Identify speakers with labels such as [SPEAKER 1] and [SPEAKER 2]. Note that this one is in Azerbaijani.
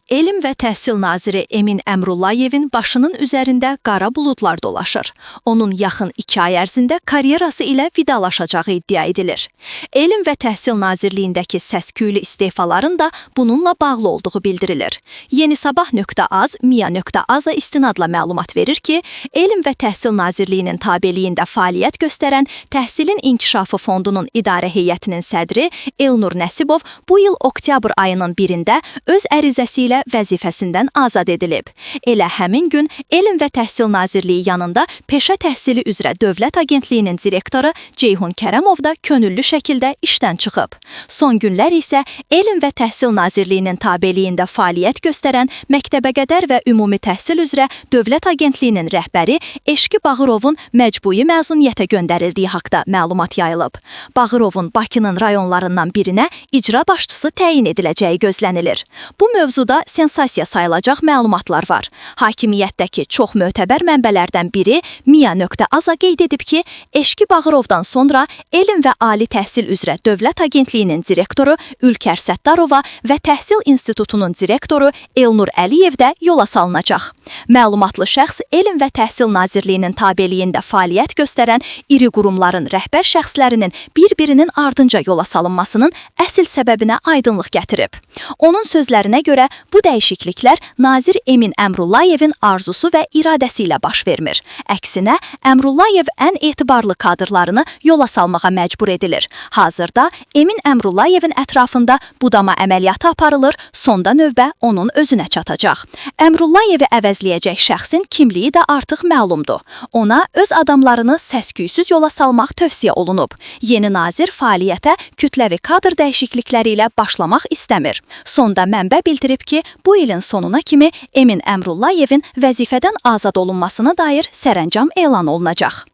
[SPEAKER 1] Elm və Təhsil naziri Emin Əmrullayevin başının üzərində qara buludlar dolaşır. Onun yaxın 2 ay ərzində karyerası ilə vidalaşacağı iddia edilir. Elm və Təhsil Nazirliyindəki səs-küylü istefaların da bununla bağlı olduğu bildirilir. Yenisabah.az, Mia.az-a istinadla məlumat verir ki, Elm və Təhsil Nazirliyinin tabeliyində fəaliyyət göstərən Təhsilin İnkişafı Fondunun idarə heyətinin sədri Elnur Nəsibov bu il oktyabr ayının 1-də öz ərizəsi ilə vəzifəsindən azad edilib. Elə həmin gün Elm və Təhsil Nazirliyi yanında Peşə Təhsili üzrə Dövlət Agentliyinin direktoru Ceyhun Kərəmov da könüllü şəkildə işdən çıxıb. Son günlər isə Elm və Təhsil Nazirliyinin tabeliyində fəaliyyət göstərən Məktəbəqədər və Ümumi Təhsil üzrə Dövlət Agentliyinin rəhbəri Eşqi Bağırovun məcburi məzuniyyətə göndərildiyi haqda məlumat yayılıb. Bağırovun Bakının rayonlarından birinə icra başçısı təyin ediləcəyi gözlənilir. Bu mövzuda sensasiya sayılacaq məlumatlar var. Hakimiyyətdəki çox mötəbər mənbələrdən biri Mia.az-a qeyd edib ki, Eşqi Bağırovdan sonra Elm və Ali Təhsil üzrə Dövlət Agentliyinin direktoru Ülkər Səttarova və Təhsil İnstitutunun direktoru Elnur Əliyev də yola salınacaq. Məlumatlı şəxs Elm və Təhsil Nazirliyinin tabeliyində fəaliyyət göstərən iri qurumların rəhbər şəxslərinin bir-birinin ardınca yola salınmasının əsl səbəbinə aydınlıq gətirib. Onun sözlərinə görə bu dəyişikliklər nazir Emin Əmrullayevin arzusu və iradəsi ilə baş vermir. Əksinə, Əmrullayev ən etibarlı kadrlarını yola salmağa məcbur edilir. Hazırda Emin Əmrullayevin ətrafında budama əməliyyatı aparılır, sonda növbə onun özünə çatacaq. Əmrullayevi əvəzləyəcək şəxsin kimliyi də artıq məlumdur. Ona öz adamlarını səs-küysüz yola salmaq tövsiyə olunub. Yeni nazir fəaliyyətə kütləvi kadr dəyişiklikləri ilə başlamaq istəmir. Sonda mənbə bildirib ki, bu ilin sonuna kimi Emin Əmrullayevin vəzifədən azad olunmasına dair sərəncam elan olunacaq.